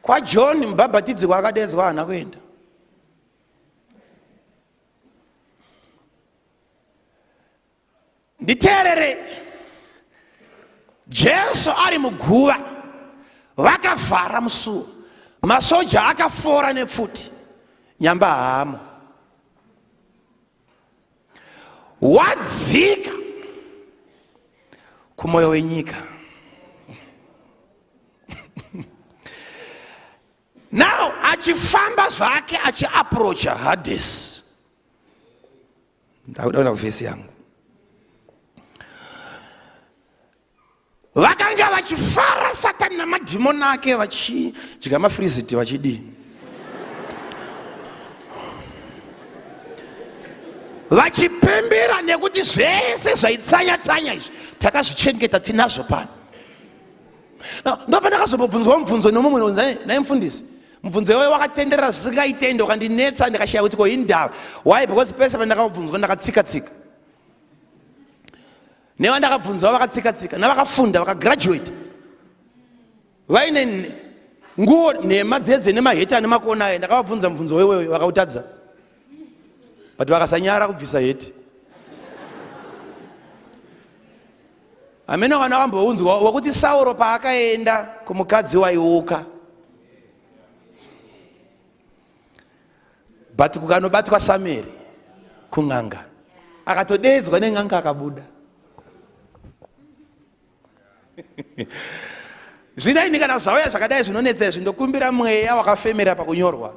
KwaJohn mubhabhatidzi kwaakadedzwa haana kuenda. Nditeerere, Jesu ari muguva, vakavhara musuwo, masoja akafora nepfuti, nyamba haamo. Wadzika kumwoyo wenyika. Now achifamba zvake achiaprocha Hades. Ndakuda kuenda kuvhesi yangu. Vakanga vachifara Satani namadhimoni ake vachidya mafriziti vachidii. Vachipembera nekuti zvese zvaitsanya tsanya izvi takazvichengeta tinazvo pano. Ndopandakazombobvunzwa mubvunzo nomumwe unonzi nhai mufundisi mubvunzo iwoyo wakatenderera zvisingaite ukandinetsa ndikashaya kuti ko indava why because pese pandakabvunzwa ndakatsika tsika nevandakabvunzwa vakatsika tsika navakafunda vakagraduate vaine nguo nhema dzedze nemaheti ane makona aye ndakavabvunza mubvunzo wewewe vakautadza but vakasanyara kubvisa heti Hameno kana wakambounzwa wekuti Sauro paakaenda kumukadzi waiuka but kukanobatwa Samueri kun'anga akatodeedzwa nen'anga akabuda zvino ini kana zvauya zvakadai zvinonetsa izvi ndokumbira mweya wakafemera pakunyorwa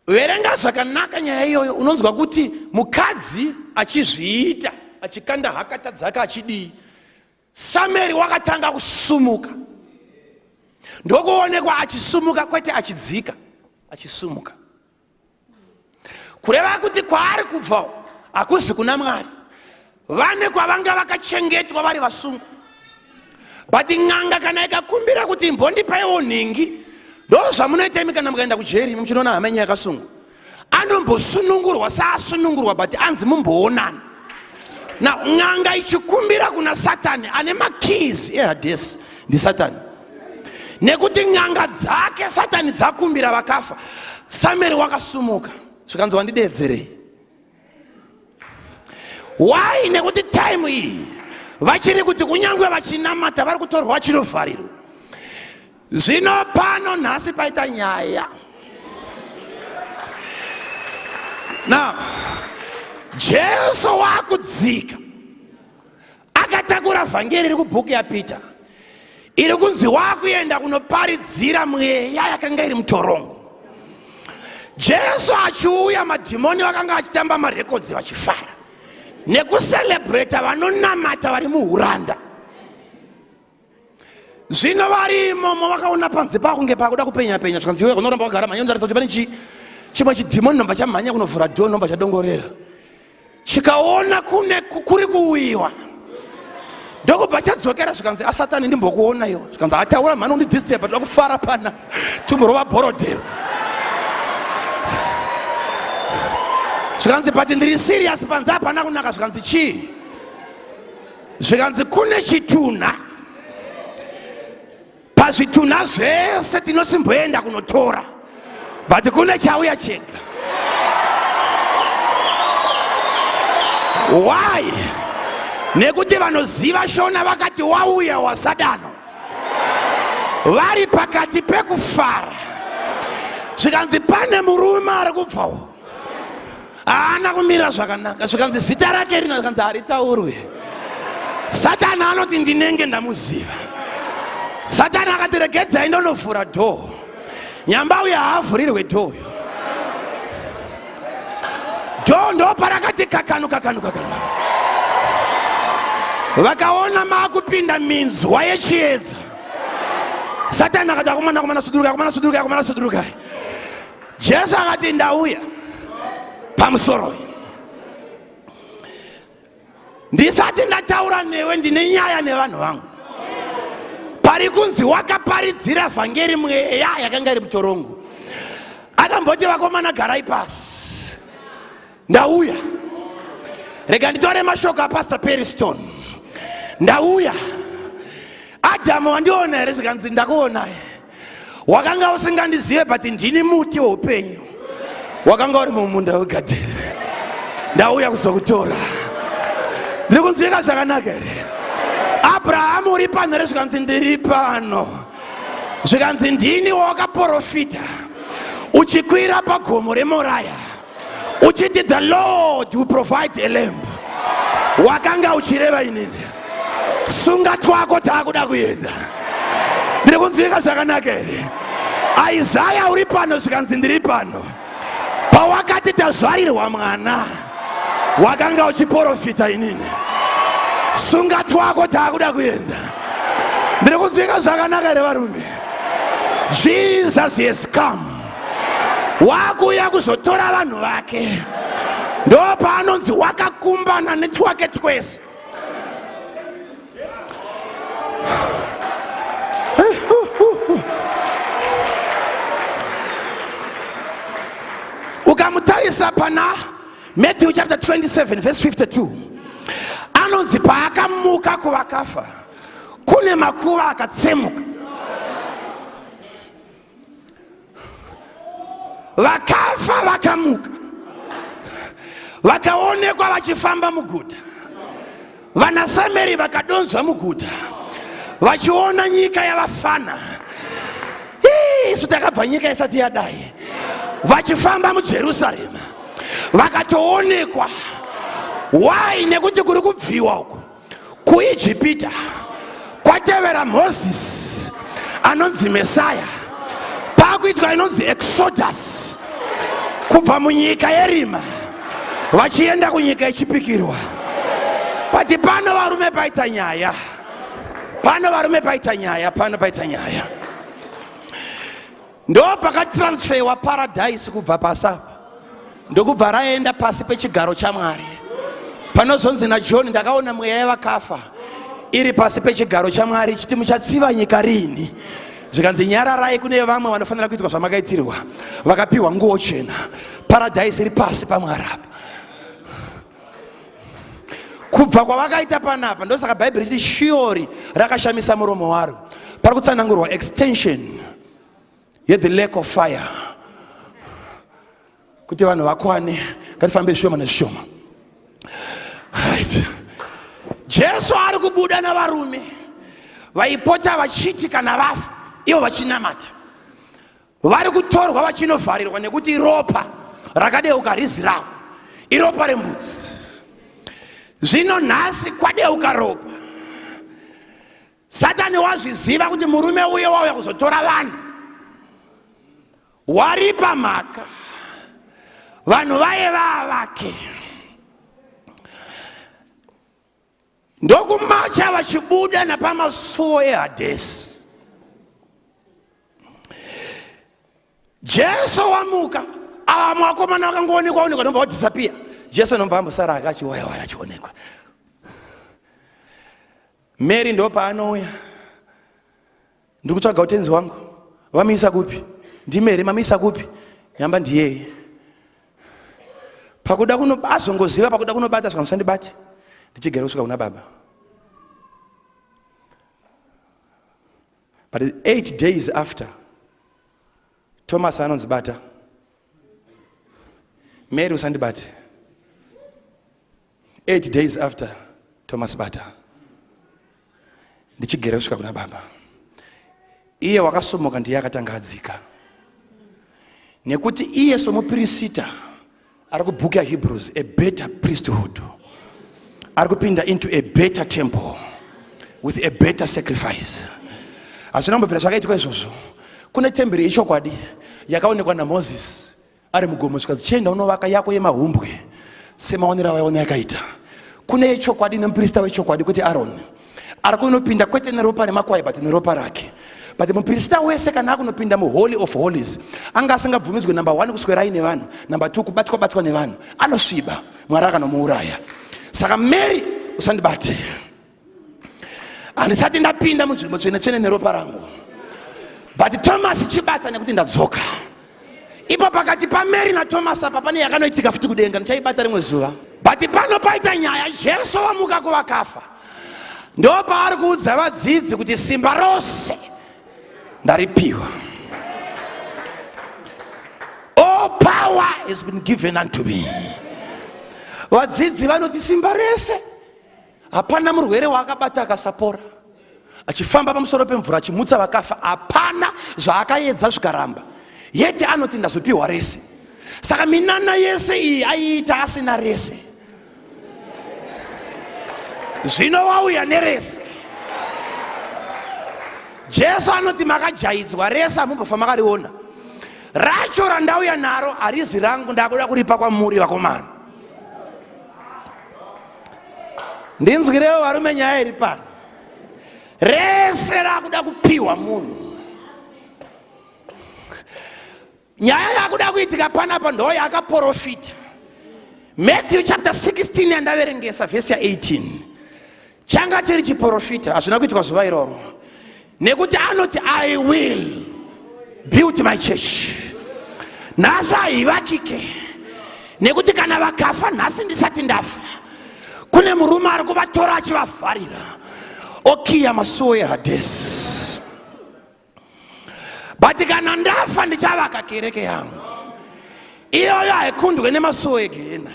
Verenga zvakanaka nyaya iyoyo unonzwa kuti mukadzi achizviita achikanda hakata dzake achidii Samueri wakatanga kusumuka ndokuonekwa achisumuka kwete achidzika achisumuka kureva kuti kwaari kubva hakuzi kuna Mwari Vane kwavanga vakachengetwa vari vasungwa. But n'anga kana ikakumbira kuti imbondipaiwo nhingi, ndozvamunoita imi kana mukaenda kujeri imi muchinoona hama yenyu yakasungwa. Anombosunungurwa saasunungurwa but anzi mumboonana. Now n'anga ichikumbira kuna Satani ane makeys eHades ndiSatani. Nekuti n'anga dzake Satani dzakumbira vakafa. Samueri wakasumuka zvikanzi wandideedzerei. Why? Nekuti time iyi vachiri kuti kunyange vachinamata vari kutorwa vachinovharirwa. Zvino pano nhasi paita nyaya. Now, Jesu wakudzika akatakura vhangeri iri kubhuku yaPeter iri kunzi wakuenda kunoparidzira mweya yakanga iri mutorongo. Jesu achiuya madhimoni vakanga vachitamba marekodzi vachifara nekuselebreta vanonamata vari muuranda. Zvino vari imomo vakaona panze pakunge pakuda kupenya penya zvikanzi iwe unoramba wakagara mhanya unotarisa kuti pane chii chimwe chidhimoni nobva chamhanya kunovhura dhoo nobva chadongorera chikaona kune kuri kuuyiwa ndokubva chadzokera zvikanzi asatani ndimbokuona iwe zvikanzi ataura mhani undidisturba toda kufara pana timborova bhorodhero zvikanzi but ndiri serious panze hapana kunaka zvikanzi chii zvikanzi kune chitunha pazvitunha zvese tinosimboenda kunotora but kune chauya chega why nekuti vanoziva shona vakati wauya wasadano vari pakati pekufara zvikanzi pane murume ari kubvawo haana kumira zvakanaka zvikanzi zita rake rino zvikanzi haritaurwe satani anoti ndinenge ndamuziva satani akati regedzai ndonovhura dhoo nyamba uyo haavhurirwe dhoo uyo dhoo ndoparakati kakanu kakanu kakanu vakaona maakupinda minzwa yechiedza satani akati akomana akomana sudurukai akomana sudurukai akomana sudurukai Jesu akati ndauya pamusoro ndisati ndataura newe ndine nyaya nevanhu vangu pari kunzi wakaparidzira vhangeri mweya yakanga iri mutorongo akamboti vakomana garai pasi ndauya rega nditore mashoko apastor peristone ndauya Adhamu, wandiona here? Zvikanzi, ndakuonai. Wakanga usingandizive, but ndini muti weupenyu wakanga uri mumunda wegadheni. Ndauya kuzokutora. Ndiri kunzwika zvakanaka here? Abrahamu, uri pano here? Zvikanzi, ndiri pano. Zvikanzi, ndini wawakaprofita uchikwira pagomo reMoraya uchiti, 'The Lord will provide a lamb.' Wakanga uchireva inini. Sunga twako, taakuda kuenda. Ndiri kunzwika zvakanaka here? Isaya, uri pano? Zvikanzi, ndiri pano. Pawakati tazvarirwa mwana, wakanga uchiprofita inini. Sunga twako, taakuda kuenda. Ndiri kunzwika zvakanaka here, varume? Jesus has come, wakuuya kuzotora vanhu vake. Ndo paanonzi wakakumbana netwake twese. Ukamutarisa pana Matthew chapter 27 verse 52, anonzi paakamuka kuvakafa, kune makuva akatsemuka, vakafa vakamuka, vakaonekwa vachifamba muguta. VanaSameri vakadonzwa muguta vachiona nyika yavafana. Isu takabva nyika isati yadai. Vachifamba muJerusarema vakatoonekwa. Why? Nekuti kuri kubviwa uku kuIjipita kwatevera Mozisi anonzi Mesaya, paakuitwa inonzi exodus kubva munyika yerima vachienda kunyika yechipikirwa. Pati pano, varume, paita nyaya pano. Varume, paita nyaya pano, paita nyaya. Ndo pakatransferwa paradhaisi kubva pasi apa, ndokubva raenda pasi pechigaro chaMwari. Panozonzi naJohn, ndakaona mweya yavakafa iri pasi pechigaro chaMwari ichiti, 'Muchatsiva nyika riini?' Zvikanzi, 'Nyararai, kune vamwe vanofanira kuitwa zvamakaitirwa, vakapiwa nguo chena.' Paradhaisi iri pasi paMwari apa, kubva kwavakaita panapa. Ndosaka Bhaibheri richiti Shiori rakashamisa muromo waro. Pari kutsanangurwa extension yethe lake of fire kuti vanhu vakwane. Ngatifambe zvishoma nezvishoma. Right, Jesu ari kubuda navarume vaipota vachiti kana vafa ivo vachinamata, vari kutorwa vachinovharirwa nekuti ropa rakadeuka rizi ravo, iropa rembudzi. Zvino nhasi kwadeuka ropa. Satani wazviziva kuti murume uye wauya kuzotora vanhu, waripa mhaka vanhu vaye vaa vake. Ndokumacha vachibuda napamasuo eHadhesi. Jesu wamuka. Ava mwakomana vakangoonekwa onekwa, nobva wadisappear. Jesu nobva ambosara akachiwayawaya achionekwa. Mary ndo paanouya, "Ndiri kutsvaga utenzi wangu, vamuisa kupi? NdiMary, mamuisa kupi?" Nyamba ndiyeye pakuda kuno azongoziva pakuda kunobata, svika, "Musandibate, ndichigere kusvika kuna Baba." But 8 days after, Thomas anonzi, "Bata." "Mary, usandibate." 8 days after, "Thomas, bata, ndichigere kusvika kuna Baba." Iye wakasumuka ndiye akatanga adzika, nekuti iye somupirisita ari kubhuku yaHebrews, a better priesthood, ari kupinda into a better temple with a better sacrifice. Hazvina kumbobvira zvakaitwa izvozvo. Kune temberi yechokwadi yakaonekwa naMozisi ari mugomo, zvikanzi, "Chienda unovaka yako yemahumbwe semaonero awaiona yakaita." Kune yechokwadi nemuprista wechokwadi, kwete Aroni, ari kunopinda kwete neropa remakwai but neropa rake. But muprista wese kana akunopinda muHoly of Holies, anga asingabvumidzwe, number one, kuswera aine vanhu, number two, kubatwa batwa nevanhu, anosviba, Mwari akanomuuraya. Saka, "Mary, usandibate, handisati ndapinda munzvimbo tsvene tsvene neropa rangu. But Thomas, chibata, nekuti ndadzoka." Ipo pakati paMary naThomas apa pane yakanoitika futi kudenga, ndichaibata rimwe zuva. But pano paita nyaya. Jesu wamuka kuvakafa. Ndopaari kuudza vadzidzi kuti simba rose ndaripiwa. All power has been given unto me. Vadzidzi vanoti simba rese, hapana murwere waakabata akasapora, achifamba pamusoro pemvura, achimutsa vakafa, hapana zvaakaedza zvikaramba, yeti anoti ndazopiwa rese. Saka minana yese iyi aiita asina rese, zvino wauya nerese. Jesu anoti makajaidzwa rese, hamumbofa makariona racho. Randauya naro harizi rangu, ndakuda kuripa kwamuri vakomana. Ndinzwirewo varume, nyaya iri pano, rese rakuda kupiwa munhu. Nyaya yakuda kuitika panapa ndo yaakaprofita Matthew chapter 16 yandaverengesa, vhesi ya18. Changa chiri chiprofita, hazvina kuitwa zuva iroro, nekuti anoti, "I will build my church." Nhasi haivakike, nekuti kana vakafa nhasi ndisati ndafa, kune murume ari kuvatora achivavharira, okiya masuo ehadhesi. But kana ndafa, ndichavaka kereke yangu. Iyoyo haikundwe nemasuo egehena.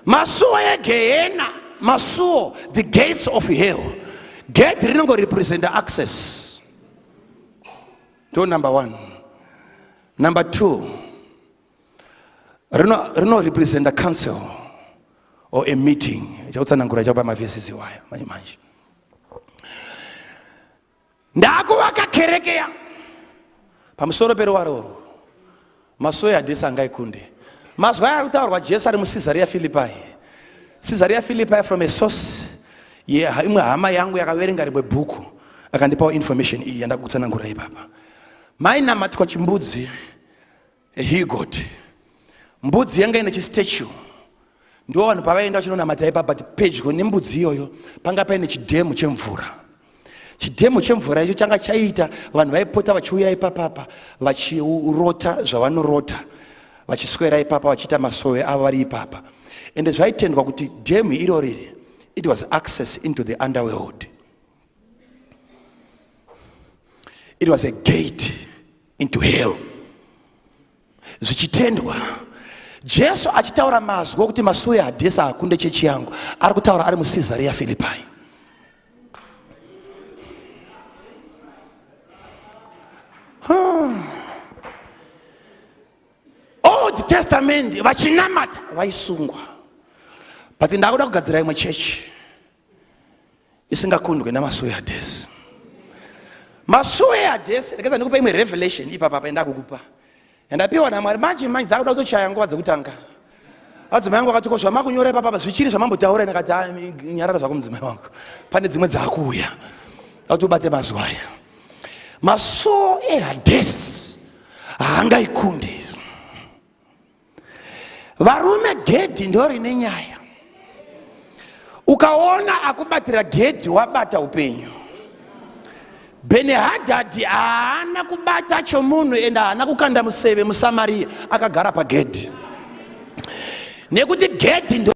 Masuo egehena, masuo, the gates of hell, gate rinongorepresenta access. Ndo number one. Number two, rinorepresenta council or a meeting. Chakutsanangura chakupa mavhesisi iwayo manje manje. Ndaakuvaka kereke yangu pamusoro peruware urwu, masuo ehadhesi angaikunde. Mazwa aya ari kutaurwa Jesu ari muCaesarea Philippi. Caesarea Philippi, from a source yeimwe hama yangu yakaverenga rimwe bhuku, akandipawo information iyi yandakutsanangurira ipapa. Mainamatwa chimbudzi, he-goat. Mbudzi yanga ine chistatue, ndo vanhu pavaenda vachinonamata ipapa. But pedyo nembudzi iyoyo panga paine chidhemu chemvura. Chidhemu chemvura icho changa chaita vanhu vaipota vachiuya ipapapa vachirota zvavanorota, vachiswera ipapa vachiita masowe avo vari ipapa. Ende zvaitendwa kuti dhemu irori, it was access into the underworld, it was a gate into hell. Zvichitendwa, Jesu achitaura mazwi okuti masuo ehadhesi akunde chechi yangu, ari kutaura ari muCaesarea Philippi. Old Testament vachinamata vaisungwa, but ndakuda kugadzira imwe chechi isingakundwe namasuo ehadhesi. Masuo ehadhesi, regedza ndikupa imwe revelation ipapa endakukupa yandapiwa naMwari manje manje. Dzakuda kutochaya nguva dzekutanga. Adzimai angu akati, "Ko zvamakunyora ipapapa zvichiri zvamambotaura?" Ndakati, "Ah, nyarara zvako mudzimai wangu, pane dzimwe dzaakuuya akuti ubate mazuva aya." Masuo ehadhesi haangaikunde, varume. Gedhi ndo rine nyaya. Ukaona akubatira gedhi, wabata upenyu. Bhenihadhadhi haana kubata chomunhu, ende haana kukanda museve muSamariya, akagara pagedhi, nekuti gedhi ndo